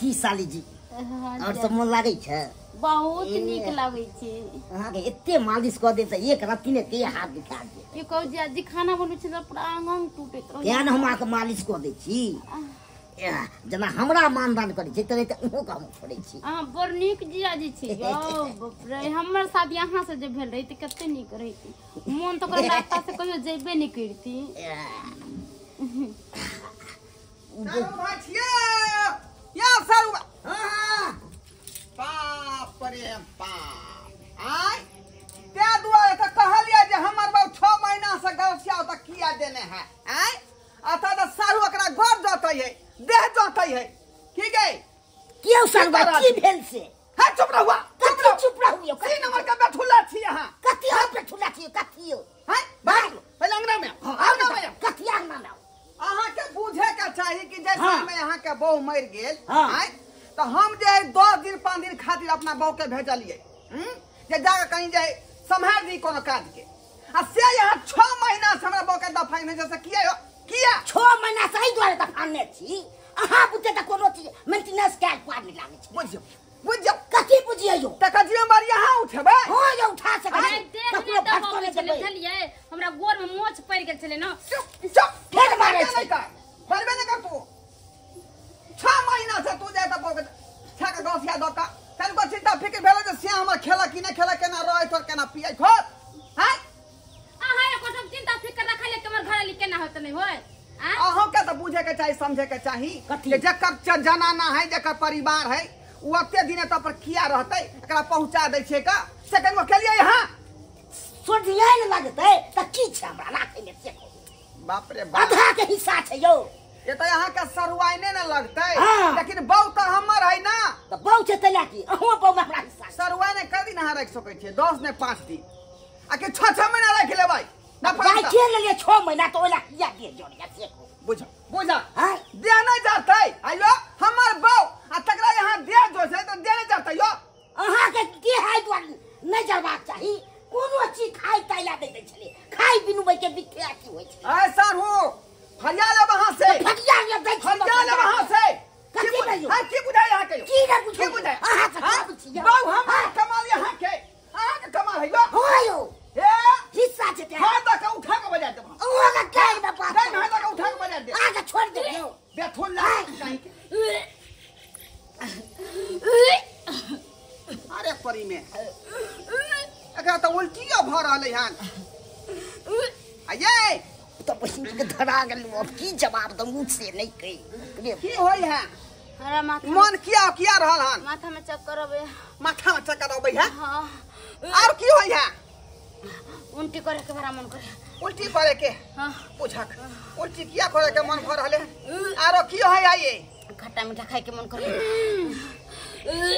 की साली जी और सब मन लागै छै? बहुत नीक लागै छै। अहाँके एते मालिश कऽ देब तऽ एक रत्ती ने देह हाथ दुखा देत। की कहू जीजाजी, खाना बनबै छै तऽ पूरा अंग अंग टूटैत रहै। तें ने हम अहाँके मालिश कऽ दै छी। जेना हमरा मानदान करै छै तेनाहिते अहूँके हम करै छी। अहाँ बड़ नीक जीजाजी छी यौ। बाप रे, हमर शादी अहाँ से जे भेल रहितै कते नीक रहितै। मोन तऽ ओकरा रास्ता से कहियो जेबे नहि करिती। सारू भाई छियै या सारू भाई? बाप रे बाप, आय ते दुआरे तऽ कहलियै जे हमर बाबू 6 महीना से गौसिया तऽ किया देने है। आय अतः तऽ सारू ओकरा गोर जोतै है, देह जोतै है। की गई कियो सारू भाई की भेल से? है चुप रहुआ, कथी चुप रहू यौ? 3 नंबर के बैठुला छी अहाँ। कथी हम बैठुला छी? कथी यौ? हैं भाग पहिले अंगना में आओ, अंगना में आओ। कथी अंगना में आओ? अहाँ के बुझे के चाही कि जैसे में अहाँ के बहू मर गेल आय तो हम जे 10 दिन 5 दिन खातिर अपना बहू के भेजलिए जे जाके कहीं जे सम्हार दी कोनो काज के, आ से यहाँ 6 महीना से हमरा बहू के दफाई में जैसे किया हो किया 6 महीना से एहि दुआरे दफाने छी। अहाँ बुझे त कोनो चीज मेंटेनेंस के पार नहीं लागे छै। बुझियौ बुझियौ कथी बुझियौ यौ? तकर जिम्मेवारी अहाँ उठेबै। हां यौ उठा सकै छी। ककरो फटको नहि देबै। बुझलियै हमरा गोर में मोच पड़ि गेल छलै न। चुप चुप, फेर मारै छै। मरबे नहि कर तू। 6 महीना से तू जाय त बहू के छा के गौसिया दऽ के तनिको चिंता फिक्र भेल जे से हमर खेला कि नहि खेला, केना रहै तोर केना पियै खोर। हैं अहाँ एको सब चिंता फिक्र रखले के हमर घरवाली केना होत नहि होय। अहाँ के तऽ बुझे के चाही, समझे के चाही कि जकर जनाना है, जकर परिवार है, ओ ओते दिन एतऽ पर किया रहतै, एकरा पहुंचा दै छै का से कनिको केलियै यहाँ सोझिया ने लगतै तऽ की छै हमरा राखै मे से कहू। बाप रे बाप, आधा के हिस्सा छै यौ। ये तऽ अहाँ के सरुआइने ने लगतै, लेकिन बहू तऽ हमर है ना। तऽ बहू छै तैला की अहूँ बहू में हमरा हिस्सा। सरुआइने कए दिन अहाँ राखि सकै छियै? 10 ने 5 दिन आ कि 6-6 महीना राखि लेबै? राखिए लेलियै 6 महीना तऽ ओहिला किया देह जड़िया से कहू। बुझ बुझ, देह नहि जड़तै। आइयो हमर बहू आ तकरा यहाँ देह जो छै तऽ देह नहि जड़तै यौ। अहाँके देह एहि दुआरे नहि जड़बाक चाही, कोनो चीज खाइ ताइ ला दै छलै, खाइ बिनु के बिथे अथी होइ छै। ऐ सारू फरिया लेब अहाँ से, फरिया लेब दै छी, फरिया लेब अहाँ से। कथी नहि यौ? की बुझाइ अहाँ के? की नहि बुझाइ? की बुझाइ? अहाँ से की बुझियौ? बहू हमर कमाल अहाँ के, अहाँ के कमाल है यौ। हँ यौ, ए हिस्सा छै तें। हाथ दऽ के उठा के बजा देब। अहाँ के काहि ने बात। नहि, हाथ दऽ के उठा के बजा देब। अहाँ के छोड़ि देब यौ। बेथुल ला कहीं के। अरे परी में एकरा तऽ उल्टियो भऽ रहलै हन। आये तऽ बहिन के धरा गेलहुँ, अब की जवाब दऊ से नहि कहि। की होइ है? हमरा माथा मन किया किया रहल हन? माथा में चक्कर अबै। माथा में चक्कर अबै है? हां। और की होइ है? उल्टी करे के बड़ा मन करे। उल्टी करे के? हां। पूछक उल्टी किया करे के मन भऽ रहल है? आरो की होइ है? ये खट्टा मीठा खाए के मन करे।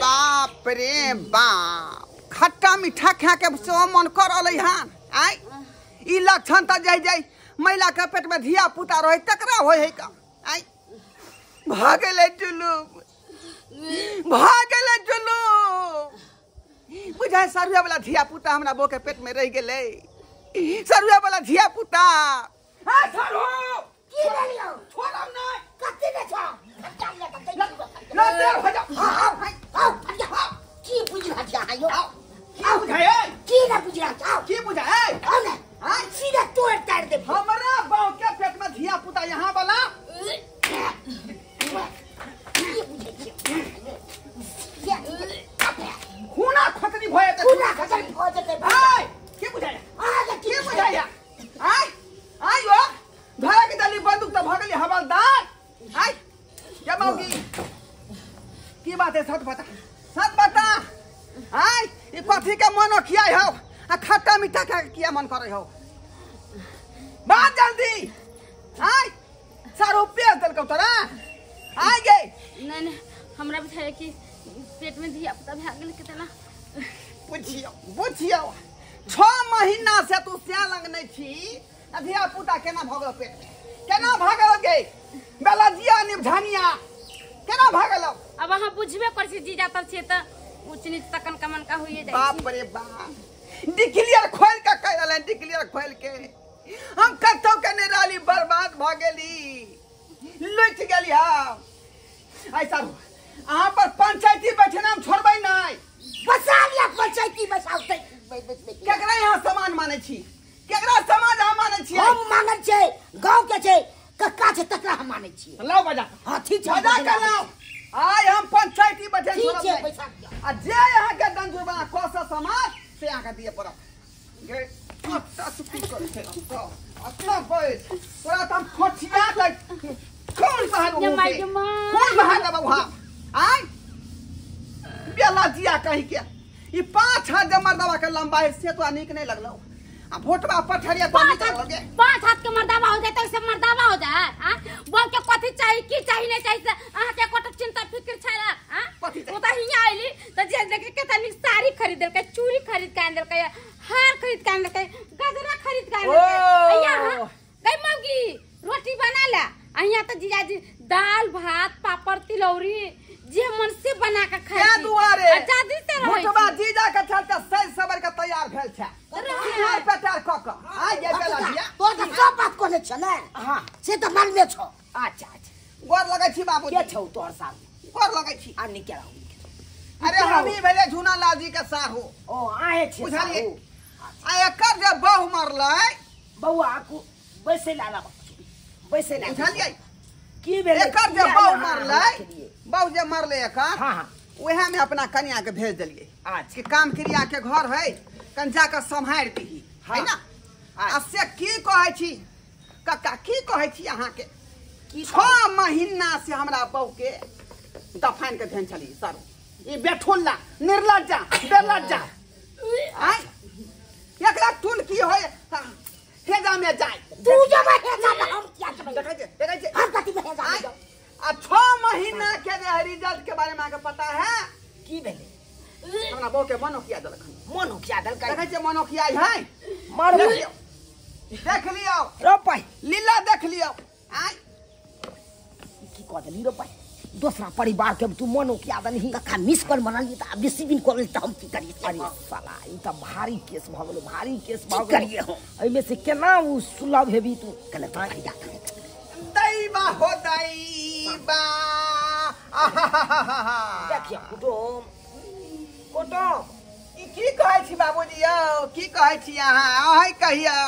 बाप रे बाप, खट्टा मीठा खा के सेहो मन कर रहलै हन। आय ई लक्षण तऽ जाय जाय महिला के पेट में धिया पुता रहे तकरा होय है का। आय भऽ गेलै जुलूम, भऽ गेलै जुलूम। बुझाय सरुआ वाला धिया पुता हमरा बो के पेट में रह गेलै। सरुआ वाला धिया पुता। हां सरू की भेल यौ? छोड़ब नहि। कथी ने छौ? खट्टा मीठा तऽ दै छी। ना देर हो जाओ। हां हां, आओ की बुझि रहल छी अहाँ यौ? की बुझाय? की ने बुझि रहल छी? की बुझाय? आओ ने सीधा तोड़ ताड़ देब। हमरा बाप के पेट में धिया पुता यहाँ वाला। की बुझै छियै? खूना खतरी भऽ जेतै, खूना खतरी भऽ जेतै। आय की बुझाय? अहाँ की बुझाय? आय आय यो धरा के दली बंदूक तऽ भऽ गेली हवलदार। आय क्या मौगी की बात है? सच बता, सच बता। आय ई कथी के मन खियाइ हौ आ खट्टा मीठा खा के किया मन करै हौ? बात जल्दी। आय सारो पेज देलकौ तोरा? आय गे। नहीं नहीं, हमरा बुझाय कि पेट में धिया पुता भए गेल केतना। बुझियौ बुझियौ, 6 महीना से तू स्या लंग नहि छी आ धिया पुता केना भऽ गेल पेट में? केना भऽ गेल गे बेलजिया निभझनिया केना भऽ गेल? अब अहाँ बुझबे करै छी जीजा तर छियै तऽ ऊँच नीच तकन कमन का होइए जाइ छै। बाप रे बाप, डिक्लियर खोल के कहि रहलै, डिक्लियर खोल के हम कतौ के नहि रहली, बर्बाद भऽ गेली, लुटि गेली हम। आइ सारू अहाँ पर पंचायती बैठे हम छोड़बै नहि। बसा लिया पंचायती बसाउ त केकरा यहाँ सामान मानै छी, केकरा समाज हम मानै छी? हम मानै छै गांव के छै कक्का छै तकरा हम मानै छी। लाओ बजा। हां ठीक छै बजा के लाओ। आइ हम पंचायती बैठे ठीक छै पैसा आ जे यहाँ के दंड जुर्माना कस समाज से यहाँ के दिए पड़त। गे अच्छा सुखी कर छै अच्छा बैठ तोरा त हम खोचिया दै कौन बहार कौन बहार देबौ हम आइ बेला जिया कहि के ई 5 हाथ जे मर्दवा के लंबा है से तो नीक नहीं लगलो आ भोटवा पठरिया तो नीक लगलो। 5 हाथ के मर्दावा हो जाए तो से मर्दावा हो जाए। हां बोल के कथि चाहिए की चाहिए नहीं चाहिए अहाँ के कोट चिंता फिक्र छै ना। हां ओ त हिया आइली त जे देख के तनी साड़ी खरीद देलकै, चूड़ी खरीद के आन देलकै, हार खरीद के आन देलकै, गजरा खरीद के आन देलकै। यहाँ गई मौगी रोटी बना ले आ यहाँ त जीजाजी दाल भात पापड़ तिलौरी जे मन से बना के खाय के दुआरे आजादी से रहै भोटवा जीजा के चलते सज सबर के तैयार भेल छै सिंहार पेटार क क आ जे बेला दिया तो त सब बात कहने छ ने। हां से त मालूमे छौ। अच्छा अच्छा गोर लगै छी बाबू। के छौ तोहर साथ? गोर लगै छी। आ निकल आउ। अरे हम ही भेले झूना लाल जी के साहू। ओ आहे छै बुझलिए। आ एकर जे बहु मरलै बौआ को बैसे लाला बैसे ला बुझलिए की भेलै एकर जे बहु मरलै बहु जे मरलै एकर। हां हां ओहे में अपना कन्या के भेज देलिए। अच्छा कि काम क्रिया के घर है कन जाके सम्हारि दही है ना। आ से की कहै छी कक्का की कहै छी अहाँ के 6 महीना से हमरा बहु के दफान के धेन छली सर ई बेठुल्ला निर्लज्जा बेलज्जा आय एकरा टुन की होय हेजा में जाय तू जब हेजा में हम क्या जबै देखै छै देखै छै हम कथि में हेजा में जाऊ। आ 6 महीना के जे रिजल्ट के बारे में अहाँ के पता है की भेलै? हमरा बहु के मनोकिया देलखन। मनोकिया देलकै? देखै छै मनोकिया है मारू देख लियौ रोपाई लीला देख लियौ। आय की कह देली रोपाई दोसरा परिवार के तू मनोकिया देलही कक्का मिस कॉल मनली त आब रिसीविंग कॉल त हम की करिए? अरे साला ई त भारी केस भ गेलो भारी केस भ गेलो करिए हम एमे से केना उ सुलभ हेबी तू कने फरिया दैबा हो दैबा। देखिया कुटुम कुटुम ई की कहै छी बाबूजी यौ की कहै छी अहाँ अहै कहियौ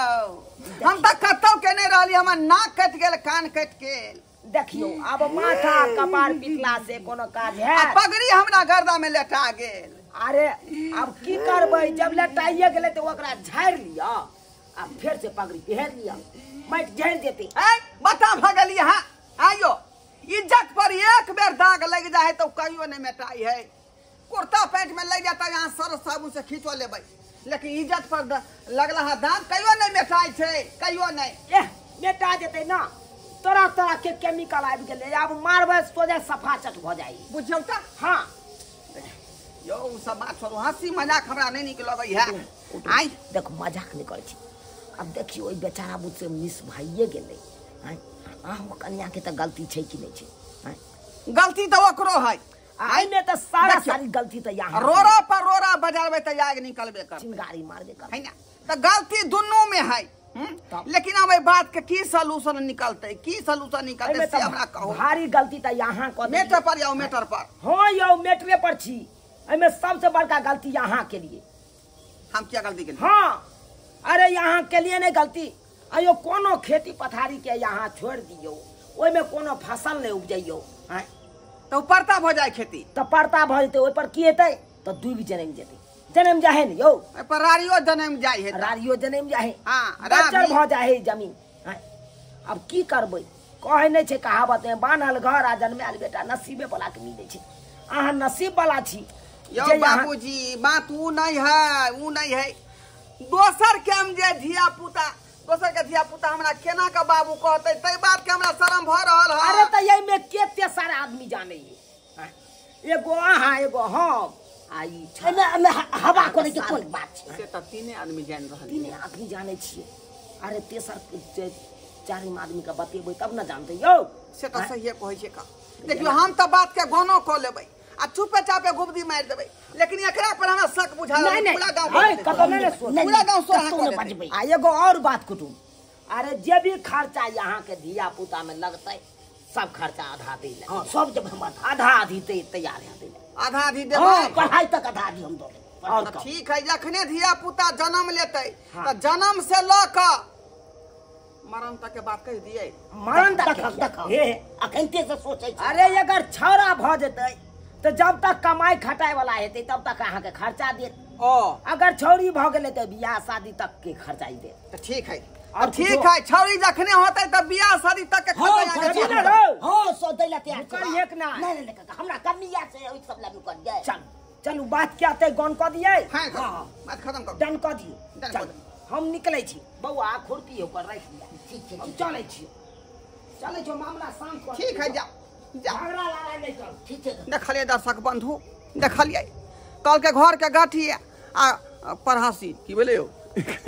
हम त कतौ के नहि रहली हमर नाक कटि गेल कान कटि गेल। देखियो अब माथा कपार पिटला से कोनो काज है? आ पगड़ी हमरा गर्दा में लटा गेल। अरे अब की करबै जब लटाइए गेलै त ओकरा झाड़ि लिअ आ फेर से पगड़ी पहिर लिअ माटि झाड़ि जेतै। ऐ बता भ गेली अहाँ आइयो इज्जत पर एक बेर दाग लग जाए तो कहियो नहीं मेटाई है। कुर्ता पैंट में लग जाता यहाँ सर साबुन से खींचो लेबै लेकिन इज्जत पर लगला है दाग कहियो नहीं मेटाई छै कहियो नहीं। एह मेटा जेतै ना तरह तरह के केमिकल आबि गेलै आब मारबै सोझे सफा चट भऽ जाइ बुझियौ त। हाँ यौ उ सब बात छोड़ू हंसी मजाक हमरा नहीं नीक लगै है। आइ देख मजाक नहीं करै छी अब देखियौ ओहि बेचारा बुझ से मिस भाइये गेलै। आँय अहूँ कन्या के त गलती छै कि नहीं छै? आँय गलती त ओकरो है एहिमे त सारा सारी गलती त यहाँ रोड़ा पर रोड़ा बजारबै त आग निकलबे करतै चिंगारी मारबे करतै है ना त गलती दुनू में है। लेकिन अब एहि बात के की सॉल्यूशन निकलतै की सॉल्यूशन निकलतै से हमरा कहू। भारी गलती त यहाँ क मेटर पर जाओ मेटर पर। हाँ यौ मेटरे पर छी एहिमे सबसे बड़का गलती यहाँ के लिए। हम क्या गलती के लिए? हाँ अरे यहाँ के लिए नहीं गलती अयो कोनो खेती पथारी के यहाँ छोड़ दियौ ओहिमे कोनो फसल नहीं उपजैयौ तो परता भ जाए खेती त परता भ जेतै ओहि पर की हेतै त दुबि जनमि जेतै जनमि जाहे ने यौ ओहि पर रारियो जनमि जाइ है रारियो जनमि जाहे। हां बच्चर भ जाहे जमीन। अब की करबै कहै नहीं छै कहावत में बान्हल घर आ जनमायल बेटा नसीबे वाला के मिलै छै। अहाँ नसीब वाला छी यौ बाबूजी बात उ नहीं है उ नहीं है दोसर के हम जे धिया पुता दोसर के धिया पुता हमरा केना के बाबू कहतै तै बात के हमरा शरम भ रहल है। अरे त एहि में केते सारा आदमी जानै एगो अहाँ एगो हम आ ई एमे हवा करे के कोन बात छै से त तीने आदमी जान रहल तीने आदमी जानै छियै। अरे तेसर चारिम आदमी के बतेबै तब न जानतै यौ से त सहिए कहै छै का। देखियौ हम त बात के गनो क लेबै आ चुपे चापे गुबदी मारि देबै लेकिन एकरा पर हमरा शक बुझा रहल पूरा गांव कतौ नहि पूरा गांव सोहा क देबै। आ एगो और बात कुटुम अरे जे भी खर्चा यहाँ के धिया पुता में लगतै सब खर्चा आधा दै ले। हां सब जब हम आधा आधी ते तैयार है दै ले। आधा आधी देबै, पढ़ाई तक आधा आधी हम दऽ देबै। और ठीक है, जखने धिया पुता जन्म लेतै त जन्म से ल क मरण तक के बात कहि दियै। मरण तक तक हे अखनते से सोचै छी। अरे अगर छौड़ा भ जेतै त जब तक कमाई खटाई वाला हेतै तब तक अहाँ के खर्चा देत। ओ अगर छौड़ी भ गेलै त बियाह शादी तक के खर्चा ही देत। त ठीक है, और ठीक है, छौड़ी जखने होतै त बियाह शादी तक के खर्चा के हां सो दै ला तैयार कर एक ना। नहीं नहीं काका हमरा कमी या से ओइ सब ला कर जाय। चल चलू बात क्या ते गन क दियै। हां बात खत्म कर, डन क दियै। चल हम निकलै छी बौआ, खुरपी ओकर राखि लिअ। ठीक छै, हम चलै छी, चलै छी, मामला शांत कर। ठीक है, जा जा, झगड़ा लड़ाई नहीं कर। ठीक छै। देखलियै दर्शक बंधु, देखलियै कल के घर के गाठी आ पढ़ासी की भेलै यौ।